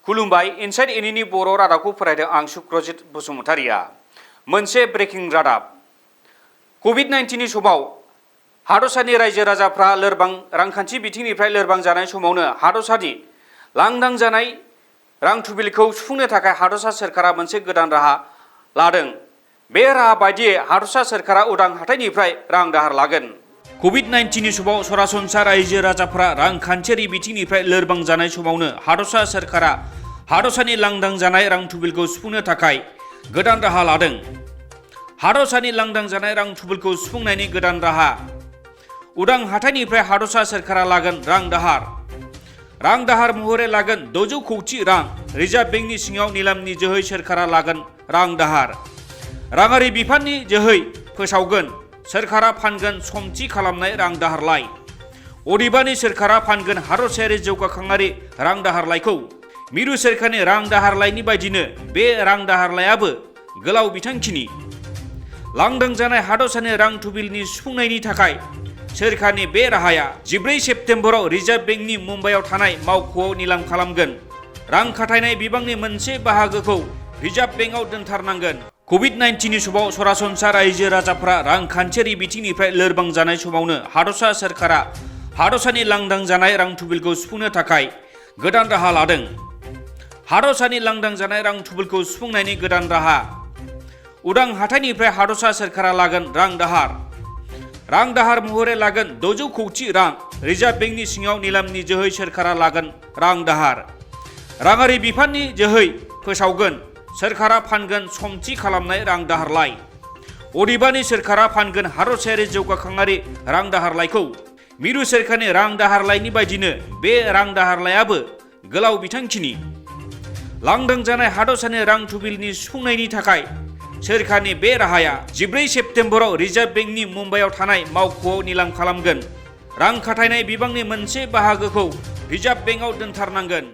खुलुमबाय इनसाइड एनिनि बर' रादाबखौ फरायदों आं सुक्रजित बसुमतारिया। मोनसे ब्रेकिं रादाब। कभिड-19 समाव हादरसानि रायजो राजाफ्रा लोरबां रांखान्थि बिथिंनिफ्राय लोरबां जानाय समावनो हादरसानि लांदां जानाय रां थुबिलखौ सुफुंनो थाखाय हादरसा सोरखारा मोनसे गोदान राहा लादों। बे राहा बायदियै हादरसा सोरखारा उदां हाथाइनिफ्राय रां दाहार लागोन। कभिड-19 समाव सरासनस्रा रायजो राजाफ्रा रांखान्थियारि बिथिंनिफ्राय लोरबां जानाय समावनो हादरसा सोरखारा हादरसानि लांदां जानाय रां थुबिलखौ सुफुंनो थाखाय गोदान राहा लादों। हादरसानि लांदां जानाय रां थुबिलखौ सुफुंनायनि गोदान राहा। उदां हाथाइनिफ्राय हादरसा सोरखारा लागोन रां दाहार। रां दाहार महरै लागोन 600 कौटि रां। रिजार्भ बेंकनि सिङाव निलामनि जोहै सोरखारा लागोन रां दाहार। राङारि बिफाननि जोहै फोसावगोन। सोरखारा फानगोन समथि खालामनाय रां दाहारलाइ। अदेबानि सोरखारा फानगोन हादरसायारि जौगाखांआरि रां दाहारलाइखौ। मिरु सोरखारनि रां दाहारलाइनि बायदिनो बे रां दाहारलाइयाबो गोलाव बिथांखिनि। लांदां जानाय हादरसानि रां थुबिलनि सुफुंनायनि थाखाय सोरखारनि बे राहाया 14 सेप्तेम्बराव रिजार्भ बेंकनि मुम्बाइआव थानाय मावख'आव निलाम खालामगोन। रां खाथायनाय बिबांनि मोनसे बाहागोखौ रिजार्भ बेंकआव दोनथारनांगोन। कभिड-19 समाव सरासनस्रा रायजो राजाफ्रा रांखान्थियारि बिथिंनिफ्राय लोरबां जानाय समावनो हादरसा सोरखारा हादरसानि लांदां जानाय रां थुबिलखौ सुफुंनो थाखाय गोदान राहा लादों। हादरसानि लांदां जानाय रां थुबिलखौ सुफुंनायनि गोदान राहा। उदां हाथाइनिफ्राय हादरसा सोरखारा लागोन रां दाहार। रां दाहार महरै लागोन 600 कौटि रां। रिजार्भ बेंकनि सिङाव निलामनि जोहै सोरखारा लागोन रां दाहार। राङारि बिफाननि जोहै फोसावगोन। सोरखारा फानगोन समथि खालामनाय रां दाहारलाइ। अदेबानि सोरखारा फानगोन हादरसायारि जौगाखांआरि रां दाहारलाइखौ। मिरु सोरखारनि रां दाहारलाइनि बायदिनो बे रां दाहारलाइयाबो गोलाव बिथांखिनि। लांदां जानाय हादरसानि रां थुबिलनि सुफुंनायनि थाखाय सोरखारनि बे राहाया 14 सेप्तेम्बराव रिजार्भ बेंकनि मुम्बाइआव थानाय मावख'आव निलाम खालामगोन। रां खाथायनाय बिबांनि मोनसे बाहागोखौ रिजार्भ बेंकआव दोनथारनांगोन।